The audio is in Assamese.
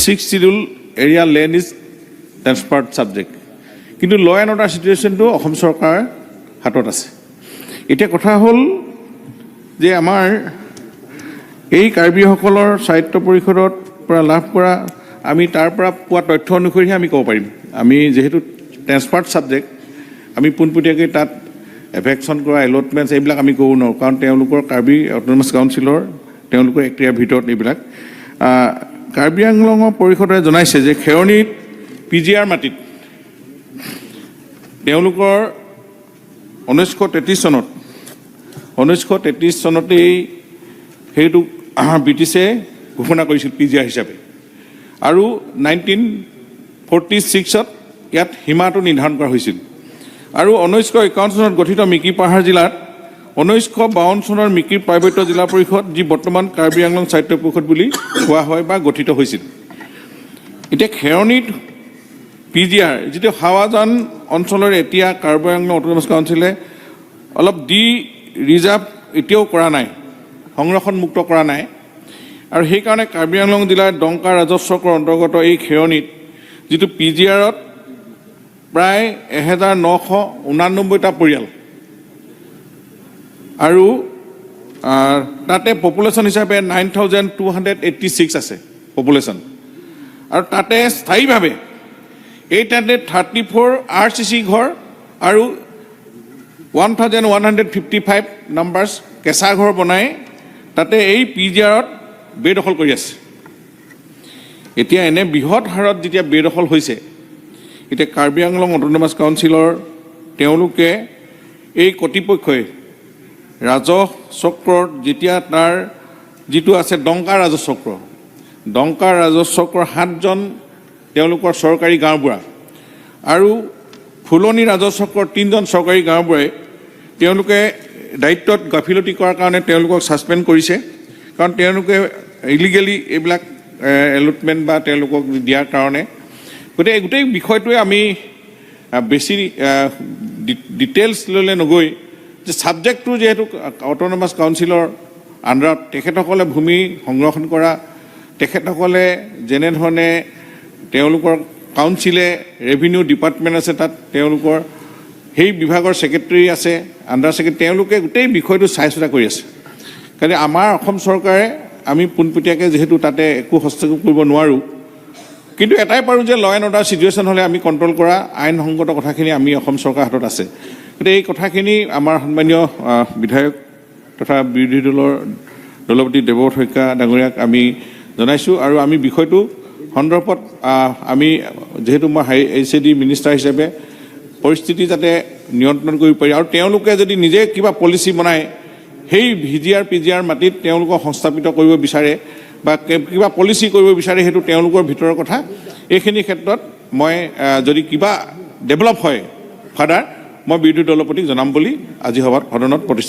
Sixth Schedule area land is transferred subject. কিন্তু ল এণ্ড অৰ্ডাৰ চিটুৱেশ্যনটো অসম চৰকাৰৰ হাতত আছে। এতিয়া কথা হ'ল যে আমাৰ এই কাৰ্বিসকলৰ স্বায়ত্ত পৰিষদৰ পৰা লাভ কৰা, আমি তাৰ পৰা পোৱা তথ্য অনুসৰিহে আমি ক'ব পাৰিম। আমি যিহেতু ট্ৰেন্সফাৰ্ড ছাবজেক্ট, আমি পোনপটীয়াকৈ তাত এভিকশ্যন কৰা, এলটমেণ্টছ এইবিলাক আমি ক'ব নোৱাৰোঁ, কাৰণ তেওঁলোকৰ কাৰ্বি অট'নমাছ কাউন্সিলৰ তেওঁলোকৰ এক্টিয়াৰ ভিতৰত এইবিলাক। কাৰ্বি আংলঙৰ পৰিষদে জনাইছে যে খেৰণিত পিজিআৰ মাটিত তেওঁলোকৰ 1933 চনত, 1933 চনতেই সেইটো ব্ৰিটিছে ঘোষণা কৰিছিল পিজিআৰ হিচাপে আৰু 1946ত ইয়াত সীমাটো নিৰ্ধাৰণ কৰা হৈছিল। আৰু 1951 চনত গঠিত মিকিৰ পাহাৰ জিলাত 1952 চনৰ মিকিৰ পাৰ্বত্য জিলা পৰিষদ, যি বৰ্তমান কাৰ্বি আংলং স্বায়ত্ত পৰিষদ বুলি কোৱা হয় বা গঠিত হৈছিল। এতিয়া খেৰণিত পিজিআৰ যিটো হাৱাজান অঞ্চলৰ, এতিয়া কাৰ্বি আংলং অট'নমাছ কাউন্সিলে অলপ ডি ৰিজাৰ্ভ এতিয়াও কৰা নাই, সংৰক্ষণমুক্ত কৰা নাই। আৰু সেইকাৰণে কাৰ্বি আংলং জিলাৰ ডংকা ৰাজহ চক্ৰৰ অন্তৰ্গত এই খেৰণিত যিটো পিজিআৰত প্ৰায় 1989টা পৰিয়াল আৰু তাতে পপুলেশ্যন হিচাপে 9286 আছে পপুলেশ্যন। আৰু তাতে স্থায়ীভাৱে 834 আৰচিচি ঘৰ আৰু 1155 numbers কেঁচা ঘৰ বনাই তাতে এই পিজিআৰত বেদখল কৰি আছে। এতিয়া এনে বৃহৎ হাৰত যেতিয়া বেদখল হৈছে, এতিয়া কাৰ্বি আংলং অট'নমাছ কাউন্সিলৰ তেওঁলোকে এই কৰ্তৃপক্ষই ৰাজহ চক্ৰত যেতিয়া তাৰ যিটো আছে ডংকা ৰাজহ চক্ৰ, ডংকা ৰাজহ চক্ৰৰ সাতজন তেওঁলোকৰ চৰকাৰী গাঁওবুঢ়া আৰু ফুলনি ৰাজহ চক্ৰৰ তিনিজন চৰকাৰী গাঁওবুঢ়াই তেওঁলোকে দায়িত্বত গাফিলতি কৰাৰ কাৰণে তেওঁলোকক ছাছপেণ্ড কৰিছে, কাৰণ তেওঁলোকে ইলিগেলি এইবিলাক এলটমেণ্ট বা তেওঁলোকক দিয়াৰ কাৰণে। গতিকে এই গোটেই বিষয়টোৱে আমি বেছি ডিটেইলছ ল'লে নগৈ যে ছাবজেক্টটো যিহেতু অট'নমাছ কাউন্সিলৰ আণ্ডাৰত, তেখেতসকলে ভূমি সংৰক্ষণ কৰা, তেখেতসকলে যেনেধৰণে তেওঁলোকৰ কাউন্সিলে ৰেভিনিউ ডিপাৰ্টমেণ্ট আছে, তাত তেওঁলোকৰ সেই বিভাগৰ ছেক্ৰেটেৰী আছে, আণ্ডাৰ ছেক্ৰেটেৰী, তেওঁলোকে গোটেই বিষয়টো চাই চিতা কৰি আছে। কাৰণ আমাৰ অসম চৰকাৰে আমি পোনপটীয়াকৈ যিহেতু তাতে একো হস্তক্ষেপ কৰিব নোৱাৰোঁ, কিন্তু এটাই পাৰোঁ যে ল এণ্ড অৰ্ডাৰ চিটুৱেশ্যন হ'লে আমি কণ্ট্ৰল কৰা আইনসংগত কথাখিনি আমি অসম চৰকাৰৰ হাতত আছে। গতিকে এই কথাখিনি আমাৰ সন্মানীয় বিধায়ক তথা বিৰোধী দলৰ দলপতি দেৱব্ৰত শইকীয়া ডাঙৰীয়াক আমি জনাইছোঁ। আৰু আমি বিষয়টো সন্দৰ্ভত আমি যিহেতু মই হাই এইচএডি মিনিষ্টাৰ হিচাপে পৰিস্থিতি যাতে নিয়ন্ত্ৰণ কৰিব পাৰি আৰু তেওঁলোকে যদি নিজে কিবা পলিচি বনায়, সেই ভিজিআৰ পিজিআৰ মাটিত তেওঁলোকক সংস্থাপিত কৰিব বিচাৰে বা কিবা পলিচি কৰিব বিচাৰে, সেইটো তেওঁলোকৰ ভিতৰৰ কথা। এইখিনি ক্ষেত্ৰত মই যদি কিবা ডেভেলপ হয় ফাৰ্ডাৰ, মই বিৰোধী দলৰ প্ৰতি জনাম বুলি আজি সভাত সদনত প্ৰতিশ্ৰুতি